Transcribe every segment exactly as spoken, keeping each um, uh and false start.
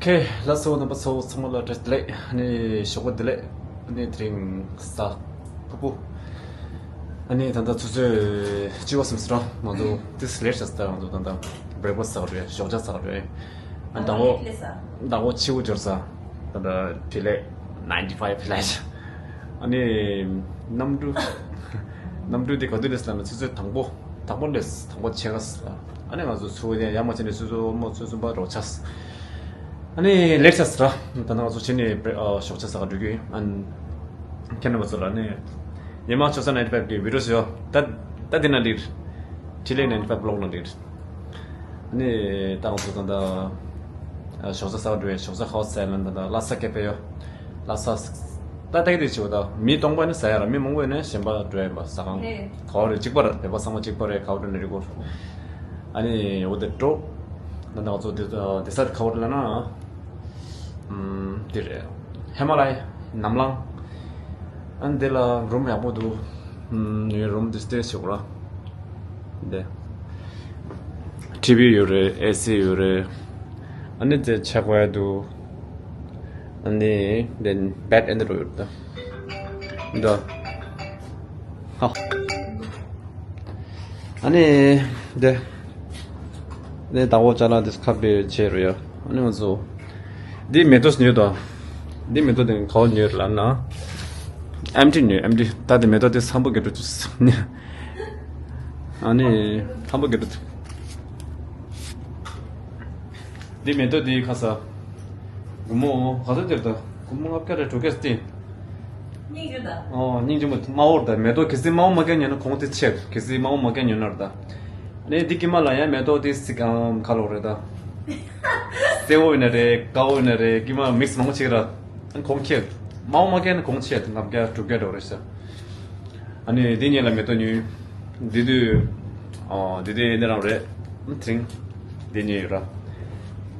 ཁེ། ལགས་སོ། རྣམ་པ་ཚོ་ཚང་མ་ལ་བཀྲ་ཤིས་བདེ་ལེགས། ཨ་ནི་ཞོགས་པ་བདེ་ལེགས། ཨ་ནི་དེ་རིང་གཟའ་ཕུར་བུ། ཨ་ནི་ད་ལྟ་ཆུ་ཚོད་བཅུ་པ་ཙམ་ཟེར་རོ། ང་ཚོ་ཏིས་ལེཊ་ཆགས་སོང་། ད་ང་ཚོ་ད་ལྟ་བྷི་རེག་ཕ་སི་ཟ་ག་འགྲོ་ཡ། ཞོགས་ཇ་ཟ་ག་འགྲོ་ཡ། ཨ་ནི་དང་པོ་དང་པོ་ཕྱི་པོ་འབྱོར་ས། ད་ལྟ་འཕྲིན་ལས་ནའིན་ཊི་ཕའིབ་ལ། ཨ་ནི་གནམ་གྲུ། གནམ་གྲུ་དེ་ག་དུས་སླེབས་ལབ་ན་ཆུ་ཚོད་དང་པོ། དང་པོ་སླེབས། དང་པོ་ཕྱེད་ཀ་ལ། ཨ་ནི་ང་ཚོ་ཚུར་ཡར་མར་ཕྱིན་ནས་ཆུ་ཚོད་ཨོལ་མོ་སི་ཊི་ཆུ་ཚོད་གསུམ་པ་རོ་ཆགས། ཨ་ནི་ལེཊ་ཆགས་སོང་ར། ད་ནང་ང་ཚོ་ཕྱིན་ནས་ཨ་ཞོགས་ཇ་ཟ་ག་འགྲོ་གི་ཡིན། ཨ་ནི་ཁྱེད་རྣམ་པ་ཚོ་ལ་ནི་ཉི་མ་ཆོས་ས་ནའིན་ཊི་ཕའིབ་གི་བི་ཌི་ཡོ་ཡོད། ད་ད་དེ་ན་འགྲིག་འཕྲིན་ལས་ནའིན་ཊི་ཕའིབ་བི་ལོག་ནང་འགྲིག་ཨ་ནི་ད་ང་ཚོ་ད་ལྟ་ཞོགས་ཇ་ཟ་ག་འགྲོ་ཡ། ཞོགས་ཇ་ཁ་བ་ཟས་ལ་ད་ལྟ་ལྷ་ས་ཀེ་ཕེ་ཡོད། ལྷ་ས། ད་ལྟ་གི་དེ་བྱེད་པ་ད་མི་སྟོང་པ་ནི་ཟ་ཡ་ར། མི་མང་པོ་ཡིན་ན་གཞན་པ་འགྲོ་ཡ་ཡིན་པ། ཟ་ཁང་། ཧེ། ག་བ་རེད། གཅིག་པ་རེད། བོད་པ་ཚང་མ་གཅིག་པ་རེད། ག་བ་འགྲོ་ན་འགྲིག་གོ། ཨ་ནི་འོ་དེ་འགྲོ། ད་ང་ཚོ་དེ་དེ་ས་ག་བ་རེད་ལབ་ན། ཨམ། དེ་རེད། ཧི་མ་ལ་ཡ། ནམ་ལངས། ཨ་ནི་དེ་ལ་རུམ་ཡག་པོ་འདུག་ཨམ། ངའི་རུམ་དེ་སི་ཊེ་ཡི་བྱེད་དགོས་ར། འདི་ཊི་ཝི་ཡོད་རེད། ཨེ་སི་ཡོད་རེད། ཨ་ནི་དེ་ཆ་གོ་ཡ་འདུག་ཨ་ནི་དེ་བེཌ་ཨེ་འདི་འགྲོ་ཡོད་རེད་ད། འདི། ཧ། ཨ་ནི་དེ། དེ་ད་འོ་ཅ་ལག་དེ་ཁ་པེ་བྱེད་རོ་ཡ། ཨ་ནི་ང་ཚོ་འདི་མེ་ཏོག་ཉོས་དང་། འདི་མེ་ཏོག་དེ་ག་བ་ཉོས་ལབ་ན། ཨེམ་ཊི་ཉོས། ཨེམ་ཊི། ད་དེ་མེ་ཏོག་དེ་སམ་བྷོ་ཊ་གི་འགྲོ་ཆུ་ནི། ཨ་ནི་སམ་བྷོ་ཊ་གི་འགྲོ་ཆུ། འདི་མེ་ཏོག་འདི་ཁ་ས། སྒོར་མོ་ག་ཚོད་སྟེར་ད། སྒོར་མོ་ལྔ་བརྒྱ་རེ་དྲུག་བརྒྱ་སྟེར། སྙིང་རྗེ་ད། ཨོ། སྙིང་རྗེ་མོ། དམར་པོ་རེད་ད། མེ་ཏོག་གལ་སྲིད་དམར་པོ་མ་བཀལ་ཉོས་ན་གོང་དེ་ཆེ། གལ་སྲིད་དམར་པོ་མ་བཀལ་ཉོས་ན་རེད་ད། ནས་འདི་དཀྱིལ་མ་ལ་ཡང་མེ་ཏོག་དེ་སི་ཨམ་ཁ་ལོ་རེད་ད། སེར་པོ་ཡིན་ན་རེད། དཀར་པོ་ཡིན་ན་རེད། དཀྱིལ་མ་མིག་སི་མང་པོ་བྱེད་ཀྱི་ར། གོང་ཁེ། དམར་པོ་མ་བཀལ་ན་གོང་ཆེ། ལྔ་བརྒྱ་དྲུག་བརྒྱ་འགྲོ་རེད་ཤག་ཨ་ནི་འདི་གཉིས་ལ་མེ་ཏོག་ཉོས། འདི་དུས། ཨོ། འདི་དུས་འདི་རང་རེད། དེ་རིང་འདི་གཉིས་ཡོད་ར།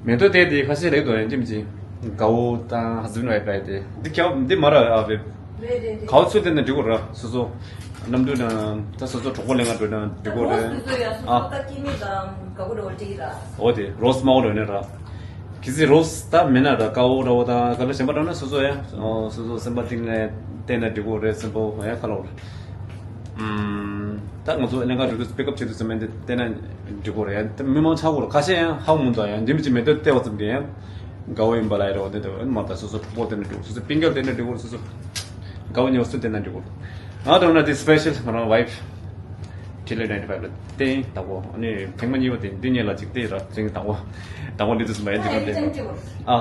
མེ་ཏོག་དེ་དེ་ཁ་ཤས་ལེགས་འདུག་ཡང་ཅིམ་ཅིག་དགའ་བོ་དང་ཧ་ཟི་བན་ཝའི་ཕ་དེ། འདི་ཁྱབ་འདི་མ་ར་ཨ་བེ། རེད་རེད་རེད། ག་བ་ཚུལ་དེ་ན་འགྲིག་གོ་ར། སོ་སོ་གནམ་གྲུ་ན་ད་སོ་སོ་གྲོགས་པོ་ལེན་ག་འགྲོ་ན་འགྲིག་གོ་ར། རོ་སི་དེ་ཚོ་ཡ་སོ་ཨ། སོ་ད་སྐྱེ་མེད་དང་དགའ་བོ་འགྲོ་འགྲིག་ར། འོ་དེ་རོ་སི་དམར་པོ་འགྲོ་ནས་ར། གལ་སྲིད་རོ་སི་ད་མེད་ན་ར། དཀར་པོ་འདྲ་བོ་དང་ག་ལ་གཞན་པ་འདྲ་ན་སོ་སོ་ཡ། ཨོ། སོ་སོ་སེམས་པ་གཏིང་ནས་བལྟས་ན་འགྲིག་གོ་རེད། སེམས་པ་ཡ་ཁ་ལོ་རེད། ཨམ། ད་ང་ཚོ་གླིང་ག་འགྲོ་དུས་པིག་ཨབ་བྱེད་དུས་ཙམ་པ་འདི་བལྟས་ན་འགྲིག་གོ་རེད། ཡ་ད་མི་མང་ཆགས་གོ་ར། ཁ་ཤས་ཡང་ཧ་གོ་མི་འདུག་ཡ་འདི་མི་ཅིག་མེ་ཏོག་བལྟས་པ་ཙམ་གྱིས་ཡ་དགའ་བོ་ཡིན་པ་ལ་ཡ་རེད་བ། འདི་འདྲ་བ་མ་ད་སོ་སོ་གྲོགས་པོ་བལྟས་ན་འགྲིག་གོ། སོ་སོ་པིང་གལ་བལྟས་ན་འགྲིག་གོ། སོ་སོ་དགའ་བོ་ཉེ་བོ་སུ་བལྟས་ན་འགྲིག་གོ། ང་དང་ན་དེ་སི་པེ་ཤལ་ང་རང་ཝའི་ཕི། འཕྲིན་ལས་ནའིན་ཊི་ཕའིབ་ལ་བརྟེན་དང་པོ། ཨ་ནི་ཐེངས་མ་གཉིས་པ་དེ་འདི་གཉིས་ལ་ཅིག་བལྟས་ར། ཅིག་དང་པོ་དང་པོ་འདི་དུས་སུ་མ་ཡིན་ཅིག་གམ་བལྟས། ཨ།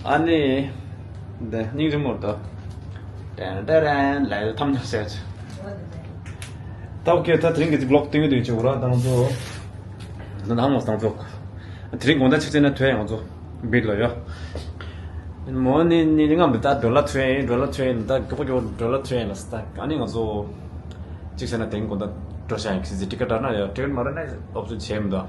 ཨ་ནི་འདི་སྙིང་རྗེ་མོ་རེད་ད། ཏན་ཏན་ལ་ཐམ་ཉག་བྱས་ཅི། ད་ཨོ་ཁེ། ད་དེ་རིང་གི་ཅིག་བི་ལོག་སྟོན་གི་འདུག་ཅིག་འོ་ར། དང་ཚོ་ནང་ལ་དང་ཚོ། དེ་རིང་དགོང་དག་ཆིག་ཙེ་ན་ཐོན་ཡོང་ཚོ། བིད་ལ་ཡོད། མོ་ནི་ནི་ནི་ང་མི་ད་ཌོ་ལར་ཐོན་ཡིན། ཌོ་ལར་ཐོན་ཡིན། ད་མགྱོགས་པོ་མགྱོགས་པོ་ཌོ་ལར་ཐོན་ཡིན་ལ་ས། ད་ཨ་ནི་ང་ཚོ་གཅིག་བྱས་ན་དེང་དགོང་དག་འགྲོ་བྱ་ཡིན། ཁྱེད་ཚོས་ཊི་ཀེ་ཊི་རག་ན་ཡོད། ཊི་ཀེ་ཊི་མ་རག་ན་ཨོབ་ཤན་བྱས་མི་འདུག་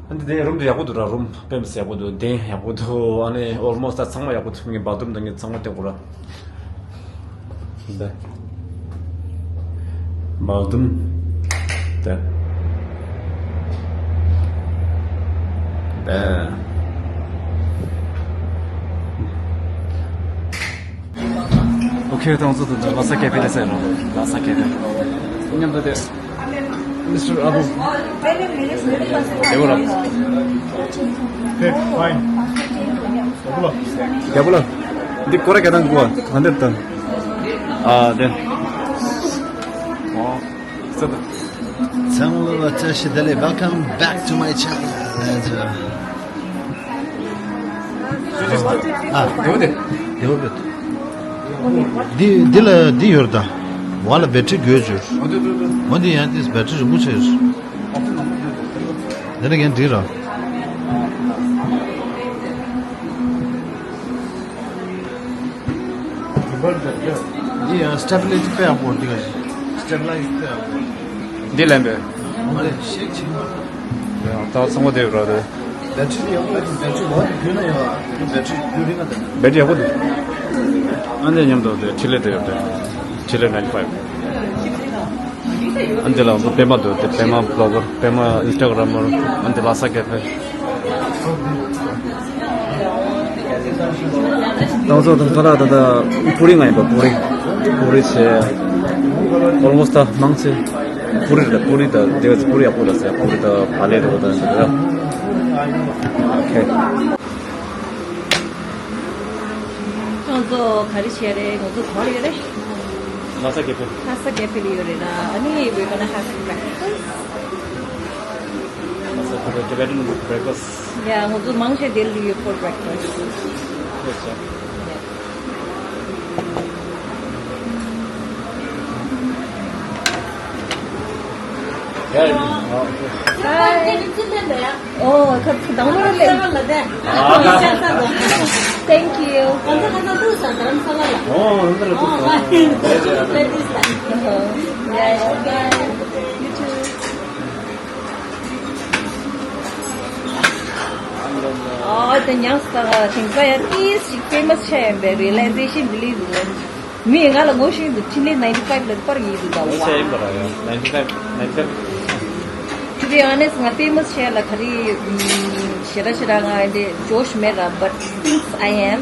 ཨ་ནི་དེ་རུམ་དེ་ཡག་པོ་འདུག་ར། རུམ་དཔེ་མི་སྲིད་ཡག་པོ་འདུག་གདན་ཡག་པོ་འདུག་ཨ་ནི་ཨོལ་མོ་སི་ཊི་ད་ཚང་མ་ཡག་པོ་འདུག་ངས་བཱ་ཐི་རུམ་དང་ངས་ཚང་མ་བལྟས་གོ་ར། འདི། བཱ་ཐི་རུམ། འདི། འདི། ཨོ་ཁེ། དང་ཚོ་དང་ལྷ་ས་ཀེ་ཕེ་ལ་ཟེར་རོ། ལྷ་ས་ཀེ་ཕེ། མཉམ་དུ་དེ། མི་སི་ཊར་ཨ་བུ། རྒྱལ་པོ་ལགས། ཧེ། ཕའིན། རྒྱལ་པོ་ལགས། འདི་སྐོར་ར་ག་དང་གོ་ག་འདིར་དང་། ཨ་དེ། ཨོ། ས་ད། ཚང་མ་ལ་བཀྲ་ཤིས་བདེ་ལེགས། Welcome back to my channel. ཨ། དེ་བོ་དེ། དེ་བོ་བེད། འདི་འདི་ལ་འདི་ཡོད་ད། བ་ལ་བེ་ཊི་རི་དགོས་བྱུར། འོ་འདི་ཡང་འདི་བེ་ཊི་རི་རིང་པོ་ཆེ་ཡོད། འདི་ལ་ཡང་འདི་ར། འདི་ཡང་སི་ཊེ་བི་ལའི་ཛར་དཔེ་ཡག་པོ་འདི་ག་ཞིག་སི་ཊེ་བི་ལའི་ཛར་དཔེ་ཡག་པོ། འདི་ལེན་པས། འོ་རེད། ཤེག་ཆེན་པོ། ད་ཚང་མ་དེ་ར་རེད། བེ་ཊི་རི་ཡག་པོ་ཡོད། བེ་ཊི་རི་ལོ་ཡོད་ན་ཡོད། བེ་ཊི་རི་རྒྱུན་རིང་ང་དང་། བེ་ཊི་རི་ཡག་པོ་འདུག་ཨ་འདི་མཉམ་དུ་དེ་འཕྲིན་ལས་དེ་ཡོད་དེ། འཕྲིན་ལས་ནའིན་ཊི་ཕའིབ། ཨ་འདི་ལ་ང་ཚོ་པད་མ་འདུག་དེ་པད་མ་བི་ལོག་གར། པད་མ་ཨིན་སི་ཊ་གྷ་རམ་མར། ཨ་འདི་ལྷ་ས་ཀེ་ཕེ། ཏང་ཚོ་དང་ཁ་ལག་ད་ལྟ་པུ་རི་ང་ཡིན་པ། པུ་རི། པུ་རི་བྱས། ཨོལ་མོ་སི་ཊི་ད་མང་ཆེ་པུ་རི་རེད། པུ་རི་ད་དེ་བས་པུ་རི་ཡག་པོ་རེད་ཟེར། པུ་རི་ད་བག་ལེབ་རེད་པ། ད་འདི་རེད། ཨོ་ཁེ། ཁྱོད་ཚོ་ག་རེ་བྱས་རེད། ང་ཚོ་ག་པར་ཡོད་རེད། ལྷ་ས་ཀེ་ཧྥེ། ལྷ་ས་ཀེ་ཧྥེ་ལ་ཡོད་རེད་ན། ཨ་ནི་we're gonna have breakfast. That's a Tibetan breakfast. Yeah, ང་ཚོ་མང་ཆེ་དེ་ལ་ཡོད། For breakfast. Yes, sir. Yeah. Hi. Oh, ཁ་དང་པོ་ལ་ལེན། Thank you. Oh, ཨ་ནི་ད་ལ་ཐུག་སོང་། Yeah, okay. You too. ཨོ་དེ་ཉག་ས་དེང་སང་ཡང་ཏིས་ཞིག་famous ཆགས་ཡིན་པའི་realization འདི་ལས་འདུག་མི་ང་ལ་ངོ་ཤེས་འདུག་འཕྲིན་ལས་ninety five ལ་པར་ཡིན་འདུག་ད་བ། ཡིན་པ་ར་ཡ། ninety five, ninety five. To be honest, ང་famous ཆགས་ལ་ག་རེ་ཞེ་དྲག་ཞེ་དྲག་ང་འདི་ཇོཤ་མེད་ར། But since I am,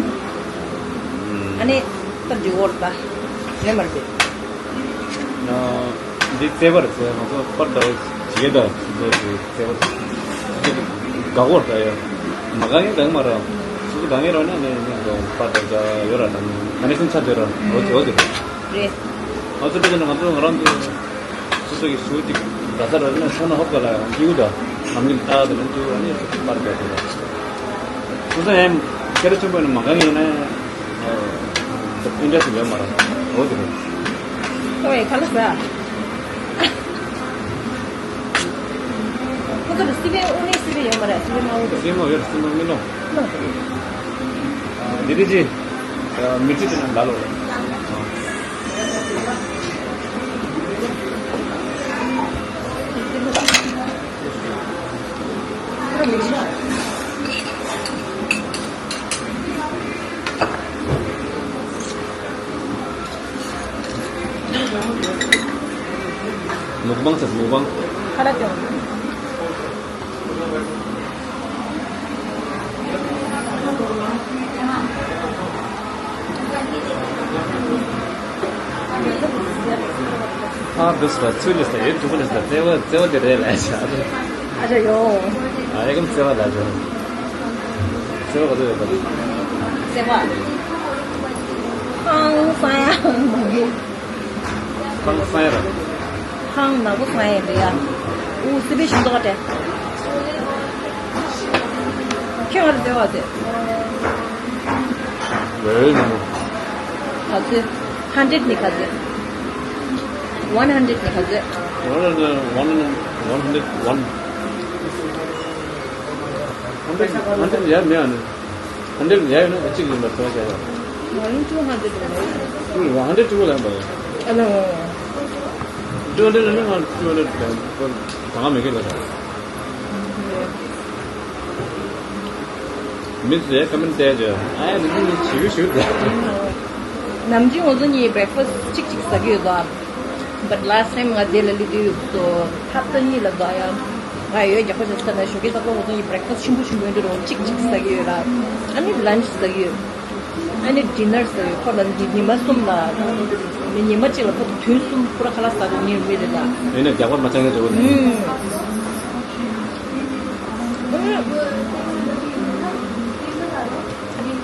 ཨ་ནི་པར་འདི་འོར་ད་ཡོད་མ་རེད། འདི་བརྩེ་བ་རེད་ཟེར། ང་ཚོ་པར་ལྟ་བུ་བྱེད་ཀྱི་འདུག་སོ་སོ་གི་བརྩེ་བ། དགའ་པོ་རེད་ཡ། མ་དགའ་མཁན་དགའ་གི་མ་རེད། སོ་སོ་དགའ་མཁན་རེད་ན་ནི་ནི་འགྲོ་པར་ལྟ་བྱ་ཡོད་ར། ད་ནི་ག་ནས་སེམས་ཆགས་བྱོས་ར། འོ་ཙི་འོ་ཙི་རེད། རེད། ང་ཚོ་ལྟ་བྱས་ན་ང་ཚོ་ང་རང་ཚོ་སོ་སོ་གི་ཞུ་ཅིག་འདྲ་ས་ར་ནི་ཤོར་ན་ཧོབ་ག་ལ་ཡང་སྐྱིད་པོ་འདྲ། ནམ་རྒྱུན་ལྟ་དེ་ནི་སྐྱིད་པོ། ཨ་ནི་པར་ལྟ་བྱས་ར། སོ་སོ་ཡང་ཁེ་རེ་ཆེན་པོ་ནི་མ་དགའ་མཁན་ཡོད་ན། ཨིན་ཊ་རེ་སི་ཊི་ཡོད་མ་རེད། འོ་དེ་རེད། ཨོའི་ཁ་ལག་ཟ། ཁོ་ཚོ་ལ་སི་པན་དངོས་གནས་སི་པན་ཡོད་མ་རེད། སི་པན་དམར་པོ་དེ། སི་པན་དམར་ཡོད། སི་པན་དམར་མིན་ནོ། དེ་རེད་ཅི། མི་ཁྲི་དེ་ན་ལ་ལོ་རེད། མུག་བང་ཟེར། མུག་བང་། ཁ་ལག་ཅོ། ཨ་འདུག་སེ་ཚུལ་ལས་ས་ཡོད། ཐུག་པ་ལས་ས་བརྩེ་བ་བརྩེ་བ་དེ་རེད་ལས་ཤག་ཨ་ཅག་ཡོ། ཨ་ཡ་གམ་བརྩེ་བ་ལ་ཅོ། བརྩེ་བ་ག་ཚོད་ཡོད་པ་རེད། བརྩེ་བ། ཧང་སང་ཡ་མ་གི། ཧང་སང་ཡ་ར། ཧང་ནག་པོ་སང་ཡ་རེད་ཡ། ཨུ་སི་པི་ཤིང་ཏོག་སྟེ། ཁྱོད་ང་ལ་བརྩེ་བ་ཟེར། ལོས་ནོ། ག་ཚོད། hundred ནི་ག་ཚོད། one hundred ནི་ག་ཚོད། one hundred, one hundred, one hundred, one hundred, hundred ཡར་མེད་ཨ་ནི། hundred ཡར་ཡོད་ན་གཅིག་ཡིན་པ་ཚོད་བྱ་ཡ། One two hundred ཡོད་རེད། ཨུ། one hundred two ལ་ཡིན་པ་རེད། ཨ་ནི། two hundred ལ་ནི་ང་two hundred ལ་ད་ང་མེད་ཀི་ལ་ད། མི་ཚོས་ཀ་མེན་བལྟས་བྱས། ཨ་ཡ་འདི་ཚོ་ཞིབ་ཞིབ་བལྟས། ནམ་རྒྱུན་ང་ཚོ་གཉིས་breakfast གཅིག་གཅིག་ཟ་གི་ཡོད་ད། But last time ང་དེ་ལ་སླེབས་དུས་ཚོ་ཧབ་ཏ་གཉིས་ལ་ད་ཡ། ང་ཡོད་རྒྱག་པ་ཞིག་ཟ་ན་ཞོགས་ཀས་ལྟ་བུ་ང་ཚོ་གཉིས་breakfast ཆེན་པོ་ཆེན་པོ་ཡོད་འདྲ་རུང་གཅིག་གཅིག་ཟ་གི་ཡོད་ལ། ཨ་ནི་lunch ཟ་གི་ཡོད། ཨ་ནི་dinner ཟ་གི་ཡོད། ཁོ་ལ་ཉི་མ་གསུམ་ལ། ཉི་མ་གཅིག་ལ་ཁོ་ཐུན་གསུམ་པུ་ར་ཁ་ལག་ཟ་གི་ཡོད་མི་རེད་ལ། ཡིན་ནའི་རྒྱག་པ་མ་བྱང་ཡ་འདྲ་བོ་རེད། ཨུམ།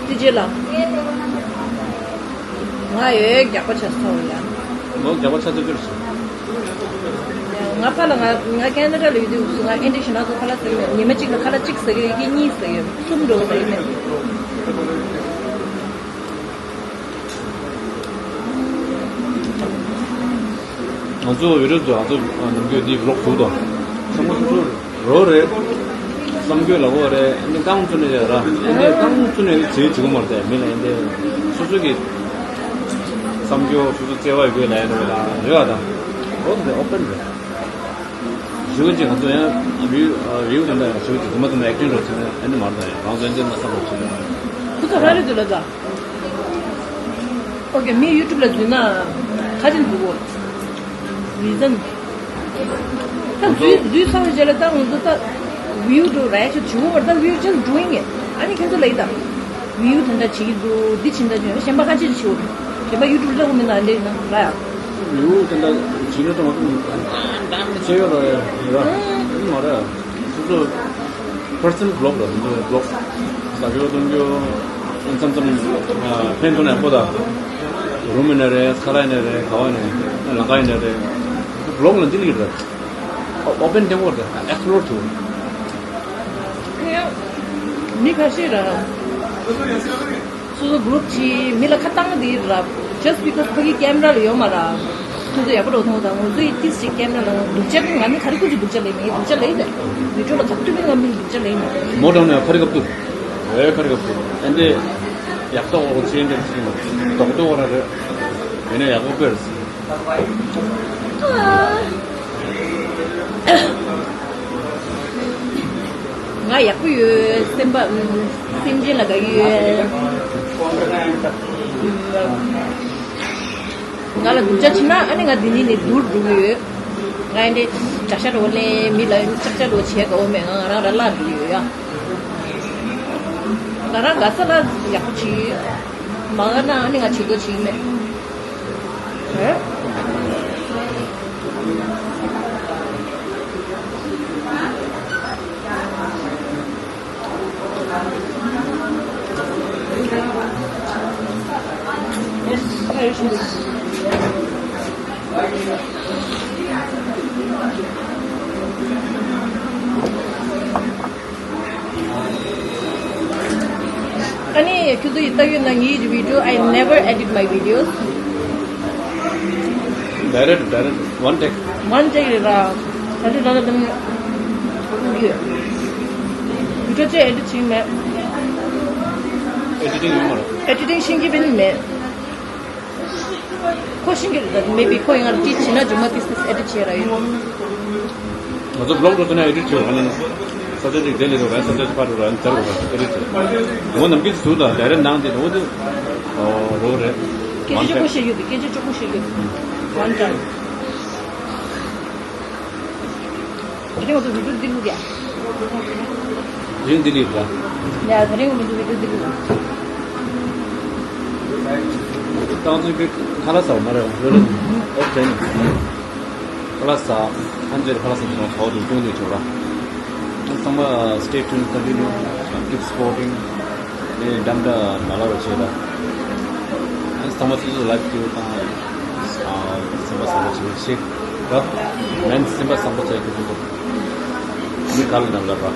ཏི་ཇེ་ལགས། ང་ཡོད་རྒྱག་པ་ཆ་ཚ་བ་ཡ། ངོ་རྒྱག་པ་ཆ་ཚ་ཚུལ་སོང་། ང་ཕ་ལ་ང་ང་ཁེ་ན་ཌ་ལ་ཡོད་དུས་ང་ཨེ་འདྲ་ཞིག་ན་ཚོ་ཁ་ལག་ཟ་གི་མེད། ཉི་མ་གཅིག་ལ་ཁ་ལག་གཅིག་ཟ་གི་ཡོད་ཀི་གཉིས་ཟ་གི་ཡོད། གསུམ་འགྲོ་གི་ཟ་གི་མེད། ང་ཚོ་ཡུ་ཊུབ་ཏུ་ང་ཚོ་ནམ་རྒྱུན་འདི་བི་ལོག་བཟོ་དང་། ཚང་མ་སོ་སོ་རོ་རེད། བསམ་རྒྱུ་ལ་འོ་རེད། ཨ་ནི་རྐང་བཙུགས་ནས་ར། ཨ་ནི་རྐང་བཙུགས་ནས་བྱེད་བྱེད་གོ་མ་རེད། མི་ལ་ཨ་ནི་སོ་སོ་གི་བསམ་རྒྱུ་སོ་སོ་བརྩེ་བ་ཡོད་ལ་ཡ་རེད་ལ་རེད་བ་དང་། འོ་འདི་ཨོ་པན་རེད། ཞུ་གི་ཅིག་ང་ཚོ་ཡང་བིའུ་བིའུ་དང་འདྲ་ཞུ་གི་ཅིག་དུ་མ་དུ་མ་ཨེག་ཊིང་རོ་ཅིག་ཨ་ནི་མ་རེད། ཡང་རང་བཙན་ཅན་མ་བསམ་རོ་ཅིག་ཨ་ནི་མ་རེད། ཁོ་ཚོ་ཧ་རི་དུ་ལ་ད། ཨོ་ཀེ། མི་ཡུ་ཊུབ་ལ་འཛུལ་ན་ག་དེ་འཛུལ་གོ། རི་ཛན། ད་འཛུལ་འཛུལ་ཚར་བའི་རྗེས་ལ་ད་ང་ཚོ་ད་ View འགྲོ་ར་ཡ་ཆོ་བྱེད་འོ་བར་ད་view just doing it. ཨ་ནི་ཁྱེད་ཚོ་ལ་ཡི་ད། view དེ་འདྲ་བྱེད་ཀྱི་འདུག་འདི་བྱེད་འདྲ་བྱེད་གཞན་པ་ཁ་ཅིག་བྱེད་འོ། གཞན་པ་YouTube ལ་འོ་མི་ན་འདྲེ་ན་ར་ཡ། view དེ་འདྲ་བྱེད་ན་ད་ང་ཚོ་ད་ད་ནི་བྱེད་ཡོད་ར་ཡ་ར། མ་ར་ཡ། སོ་སོ་personal vlog ར་མི་འདུག vlog ཟ་རྒྱུ་འཐུང་རྒྱུ་མཚམས་མཚམས་ཕན་ཐོགས་ན་ཡག་པོ་ད། རུམ་ཡིན་ན་རེད་ཁ་ལག་ཡིན་ན་རེད་ག་བ་ནས་ལམ་ཁ་ཡིན་ན་རེད། vlog ལ་འདི་ལ་ཡོད་ར། Open ཐེངས་པོ་དང་explore ཐུབ། མི་ཁ་ཤས་ར། སོ་སོ་group གྱིས་མི་ལ་ཁ་བཏང་དེ་ར། Just because ཕ་གི་camera ལ་ཡོད་མ་ར། ཁྱོད་ཚོ་ཡག་པོ་རོགས་མཐོང་དང་ངོ་ཚོས་ཏིས་ཅིག་camera ལ་ང་སྡུག་ཅག་ང་ནི་ག་རེ་ཁུ་ཅིག་སྡུག་ཅག་ལས་མེད་སྡུག་ཅག་ལས་དེ། video ལ་ག་དུས་མིན་ང་མི་སྡུག་ཅག་ལས་མེད། མོ་དང་ནས་ཁ་རི་ཁ་བཏུ། ཨེ་ཁ་རི་ཁ་བཏུ། ཨེ་འདི། ཡག་ཐོག་འོག་ཆེན་འདྲ་ཞིག་རྡོག་རྡོག་ར་རེད། ཡིན་ན་ཡག་པོ་དཔེར། ང་ཡག་པོ་ཡོད་སེམས་པ་སེམས་ཅན་ལ་དགའ་ཡོད། ང་ལ་སྡུག་ཅག་བྱེད་ན་ཨ་ནི་ང་འདི་ནས་ནས་སྡུག་འགྲོ་གི་ཡོད། ང་འདི་གྲྭ་ཤག་འགྲོ་ལས་མི་ལ་ཅག་ཅག་འགྲོ་བྱེད་དགའ་བོ་མེད་ང་ང་རང་ར་བརླག་འགྲོ་གི་ཡོད་ཡ། ང་རང་དགའ་ས་ལ་ཡག་པོ་བྱེད་ཡོད། མ་དགའ་ན་ཨ་ནི་ང་བྱེད་དགོས་བྱེད་ཀྱི་མེད། ཨ་ནི་ཁྱོད་ཚོ་ཡིས་ལྟ་ཡོད་ན་ངའི་video, I never edit my videos. Direct, direct, one take. One take རེད་ར། ད་ལྟ་ད་ལྟ་དང་video ཅིག་edit བྱེད་མེད། Editing ཡོད་མ་རེད། Editing ཤེས་ཀྱི་མེད། ཁོ་ཤེས་ཀྱི་རེད། Maybe ཁོ་ཡང་ང་ལ་teach བྱེད་ན་ཇོ་མ་ཏིས་ཏིས་edit བྱེད་ར་ཡོད། ང་ཚོ་vlog འགྲོ་ཚོ་ནས་edit བྱེད་རོགས་གནང་། ས་ཆ་ཅིག་དེ་ལས་རོགས་ས་ཆ་ཅིག་ཕར་རོགས་ར་ཛར་རོགས་ར་edit བྱེད། ངོ་ནམ་རྒྱུན་ཟུར་དང་direct ནང་དེ་འོ་དེ་རོགས་རེད། སྐད་ཆ་ཆོག་པོ་བཤད་ཡོད་དེ་སྐད་ཆ་ཆོག་པོ་བཤད་ཡོད། One time. དེ་རིང་ང་ཚོ་video འདི་བླུག་ཡ། དེ་རིང་འདི་བླུག་ཡ། ཡ་དེ་རིང་ང་ཚོ་video འདི་བླུག་ཡ། ཏང་ཙུའི་ཁ་ལག་ཟ་བ་མ་རེད་བ། ཨོ་དེ་ནི་ཁ་ལག་ཟ། ཨན་ཇེར་ཁ་ལག་ཟ་དུས་ཚོད་དུ་ཅུང་ནས་བྱུང་ར། ཚང་མ་stay tuned, continue, keep supporting. ཨེ་འགྲམ་འདྲ་མ་ལ་བ་བྱེད་ལ། ཨེ་ཚང་མ་སོ་སོ་life view དང་སེམས་པ་བཟང་པོ་བྱེད་ཤེས་ར། མན་སེམས་པ་བཟང་པོ་བྱེད་དགོས་ཀྱི་འདུག་མི་ག་ལ་འགྲམ་ལ་ར།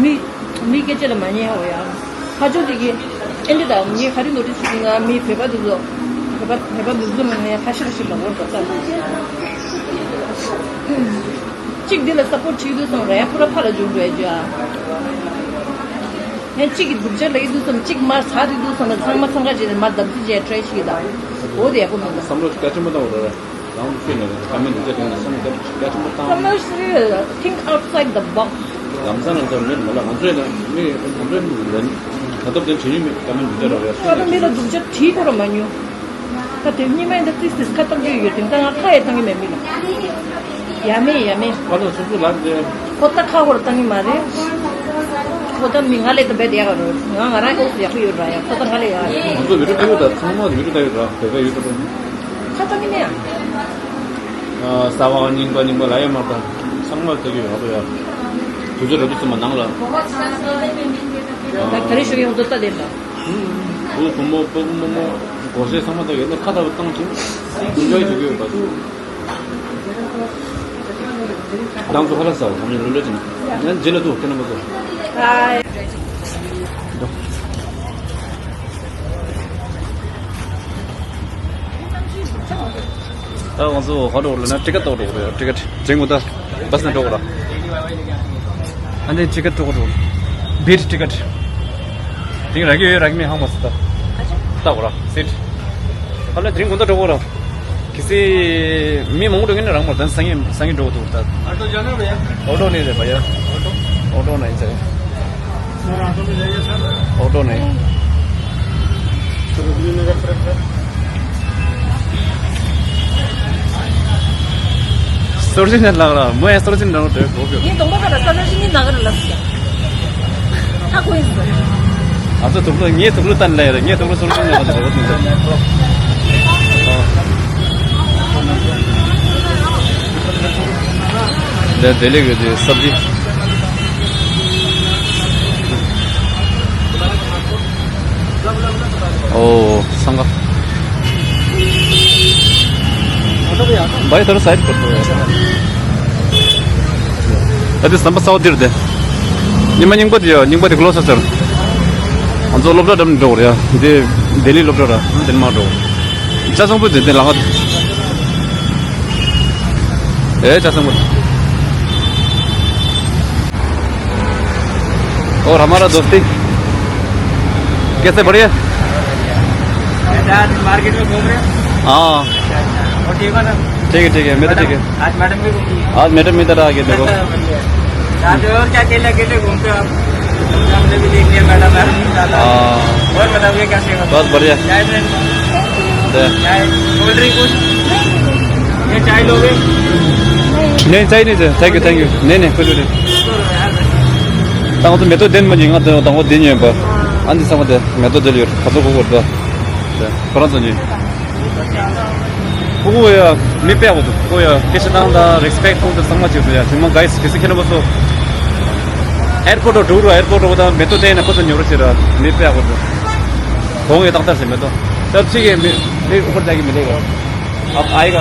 མི་མི་སྐད་ཆ་ལ་མ་ཉན་འོ་ཡ། ཁ་ཕྱོགས་དེ་གི་ཨེ་འདི་དང་མི་ག་རེ་ནོར་འཁྲུལ་བྱེད་ཀྱི་ང་མི་བོད་པ་འདི་ཚོ་བོད་པ་བོད་པ་འདི་ཚོ་ལ་ངས་ཁ་ཤས་ཤིག་ལ་འོར་འགྲོ་ས། གཅིག་འདི་ལ་support བྱེད་དུས་སོང་རེད་ཁོ་ར་ཕ་ལ་འཇུག་འགྲོ་ཡ་ཇ། ཡང་གཅིག་གི་སྡུག་ཅག་ལ་ཡི་དུས་སམ་གཅིག་མར་ཟག་དུས་དུས་སམ་ལ་ཚང་མ་འཚང་ཁ་བྱས་ནས་མར་བརྡབ་གསིག་བྱས་try བྱེད་ཀྱི་དང་། འོ་དེ་ཡག་པོ་མིན་འདུག་བསམ་བློ་གལ་ཆེན་པོ་བཏང་བ་རེད། རང་ལ་ཤེས་ནས་བཀའ་མོལ་འདི་ཚོ་དེ་ནས་བསམ་བློ་གལ་ཆེན་པོ་བཏང་བ། བསམ་བློ་ཞིག think outside the box. ལམ་སང་ལམ་སང་མེད་མ་ལ་ང་ཚོས་ན་མི་ང་ཚོས་ནི་ལན་ད་ཐབས་དེ་བྱེད་ཡུལ་མེད་བཀའ་མོལ་འདི་ཚོ་རག་ཡ་ཁོ་ལ་མི་ལ་སྡུག་ཅག་བྲིས་ཁོ་ར་མ་ཉོ། ད་དེ་སྙེ་མ་ཡིན་ད་ཏིས་ཏིས་ཁ་བཏང་རྒྱུ་ཡོད་དེ་ད་ང་ཁ་ཡེ་བཏང་གི་མེད་མི་ལ། ཡ་མེད་ཡ་མེད། ཁ་ལ་སོ་སོ་ལབ་དེ། ཁོ་ད་ཁ་ཧོར་བཏང་གི་མ་རེད། ཁོ་ད་མི་ང་ལས་ད་བེད་ཡག་རེད་ང་ང་རང་ཨོ་སི་ཡག་པོ་ཡོད་ར་ཡ་ཁོ་ད་ང་ལས་ཡག་རེད། ང་ཚོ་བི་ཌིའོ་ལྟ་ཡོད་ད་ཚང་མ་བི་ཌིའོ་ལྟ་ཡོད་ར་བོད་པ་ཡོད་ད་པོ། ཁ་བཏང་གི་མེད་ཡ། ས་བ་རྙིང་པ་རྙིང་པ་ལ་ཡ་མ་བཏང་ཚང་མ་ལྟ་གི་ཡོད་ར་པོ་ཡ། དུས་ཚོད་ར་དུས་ཚོད་མ་ནང་ལ། ད་ག་རེ་ཞུ་ཡོང་དུ་ལྟ་དེ་ལ། བུ་བུ་མོ་བུ་མོ་མོ་སྒོར་གཞས་ཚང་མ་ད་ཡོད་ན་ཁ་ད་བཏང་ཅིང་ཨིན་ཇོའི་བྱེད་ཀྱི་ཡོད་པ། ལྡང་ཚོ་ཁ་ལག་ཟ་བ་གོམ་ཡོད་ལོ་ལོ་ཅིག་ན་ཡང་རྗེས་ལ་འདུག་ཁྱེད་རྣམ་པ་ཚོ། ད་ང་ཚོ་ཧོ་ཊེལ་ལ་ན་ཊི་ཀེ་ཊི་ཏོག་འགྲོ་གི་རེད། ཊི་ཀེ་ཊི་ཇེང་གུ་ད་བྷ་སི་ནས་འགྲོ་གི་ར། ཨ་ནི་ཊི་ཀེ་ཊི་འགྲོ་གི་འགྲོ། བིཊ་ཊི་ཀེ་ཊི། དེང་རག་གི་ཡོད་རག་གི་མེད་ཧང་མ་སི་ད། ལྟ་གོ་ར་སིཊ། ཨ་ལ་དེ་རིང་དགོང་དག་འགྲོ་གོ་ར། གལ་སྲིད་མི་མང་པོ་འགྲོ་གིན་རང་མོར་དན་སང་ཉིན་སང་ཉིན་འགྲོ་གི་འདུག་ད། ऑटो जाना भैया? ऑटो नहीं रे भैया। ऑटो नहीं चाहिए। ऑटो नहीं। སོར་ཅིན་ལགས་ལ་མོ་ཡང་སོར་ཅིན་ནང་དུ་འགྲོ་དགོས། ངའི་གདོང་པ་ཁ་ལ་ས་ས་ཞིག་ནི་ན་ག་ར་ལ་སི་ཡ། ཧ་གོ་ཡིན་ཟེར། ང་ཚོ་དུག་ལོག་ངའི་དུག་ལོག་བཏང་ལེ་རེད། ངའི་དུག་ལོག་སོར་ཅིན་ནང་དུ་འགྲོ་དགོས་ཟེར། འདི་ལེགས་ཡོད་དེ་སབ་ཇི། ओ संगा भाई थोड़ा साइड कर दो यार। अभी संपत साउथ दिर दे। निम्मा निम्बो दियो निम्बो दे ग्लोस सर। हम जो लोबड़ा डम डोर या दे दिल्ली लोबड़ा दिन मार डोर। चासंग पे दे लगा। ए चासंग पे। और हमारा दोस्ती कैसे, बढ़िया? ऐसे आज मार्केट में घूम रहे हैं। हाँ। अच्छा, अच्छा। और ठीक हो ना? ठीक है, ठीक है, मैं तो ठीक है। आज मैडम भी घूम रही है। आज मैडम इधर आ गए, देखो। अच्छा, बढ़िया। यहाँ पे और क्या अकेले अकेले घूमते हो आप? हमने भी देख लिया मैडम है। हाँ। और बताओ, ये क्या सेवा? बस बढ़िया। चाय में? दे। चाय, कोल्ड ड्रिंक कुछ? ये चाय लोगे? नहीं, चाय नहीं दे। Thank you, thank you. नहीं, नहीं, कुछ भी नहीं। तो यार। ད་ང་ཚོ་མེ་ཏོག་ལྡན་མ་ཉིན་ང་དང་པོ་ལྡན་ཡོད་པ། ཨ་འདི་ཚང་མ་དེ་མེ་ཏོག་ལྡན་ཡོད། ཁ་ཚོ་གོ་གོ་ད། ཁོ་རང་ཚོ་ཉིན། ཁོ་ཡ་མི་དཔེ་ཡག་པོ་འདུག་ཁོ་ཡ་སྐད་ཆ་བཏང་དང་རེ་སི་པེག་ཐོག་ཏུ་ཚང་མ་བྱེད་དུ་ཡ། ཚང་མ་ག་ཡིས་གལ་སྲིད་ཁྱེད་རྣམ་པ་ཚོ་ཨེར་པོར་ཊ་འགྲོ་རུ་ཨེར་པོར་ཊ་འོ་ད་མེ་ཏོག་བསྟན་ན་ཁོ་ཚོ་ཉོ་རུ་བྱེད་ར། མི་དཔེ་ཡག་པོ་འདུག་གོང་ཡོད་ཏག་ཏག་ཟེར་མེ་ཏོག་ད་ཕྱི་གི་མི་མི་ཨུ་པར་ད་གི་མི་ལེ་ག་ཨ་ཨའི་ག་ཡ།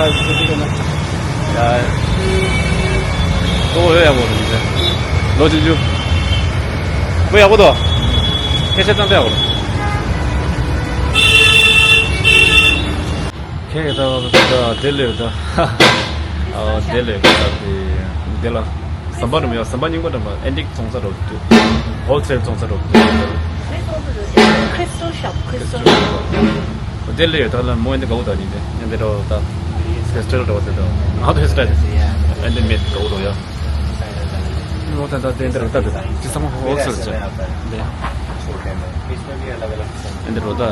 ལོ་ཡོད་ཡག་པོ་རེད། ལོ་ཆུང་ཆུང་། ཁོ་ཡག་པོ་འདུག་སྐད་ཆ་ཙམ་དཔེ་ཡག་པོ་འདུག་ཁྱེད་ཀྱི་ད་ད་དེ་ལས་ད་ཨ་དེ་ལས་ད་དེ་དེ་ལ་ཟམ་པ་རུ་མི་ཡོད། ཟམ་པ་རྙིང་པ་འགྲམ་པ་ཨན་ཊིག་བཙོང་ས་རུ་དུ་ཧོལ་སེལ་བཙོང་ས་རུ་དུ། Crystal shop, crystal shop. དེ་ལས་ད་ལ་མོ་ཨན་ཊིག་ག་བོ་ད་ནི་དེ་ཨན་ཊིག་རོ་ད་ཁྲི་སི་ཊལ་རོ་ད་ད་ང་ད་ཁྲི་སི་ཊལ་ཨན་ཊིག་མེད་ག་བོ་རོ་ཡ། ལོ་ད་ད་དེ་འདྲ་ད་དེ་ཚང་མ་ཧོལ་སེལ་ཆ་དེ། ཨན་ཊིག་རོ་ད་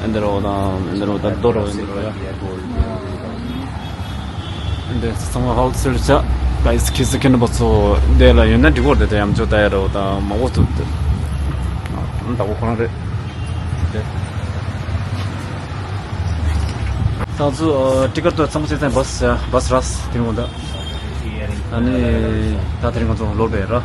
ཨན་ཊིག་རོ་ད་རྡོ་རོ་ཨན་ཊིག་རོ་ཡ། འདི་ཚང་མ་ཧོལ་སེལ་ཆ་ག་ཡིས་གལ་སྲིད་ཁྱེད་རྣམ་པ་ཚོ་དེ་ལ་ཡོད་ན་འགྲིག་གོ་རེད། དེ་ཡམ་ཆོ་ད་ཡ་རོ་ད་མ་འོ་ཐུབ་དེ་ད་གོ་ཁོ་རང་རེད་དེ། ད་ཚོ་ཨ་ཊི་ཀེ་ཊི་ཚང་མ་བྱས་ཙང་བྷ་སི་བྷ་སི་རག་དེ་རིང་ད་ཨ་ནི་ད་དེ་རིང་ང་ཚོ་ལོར་བས་ར།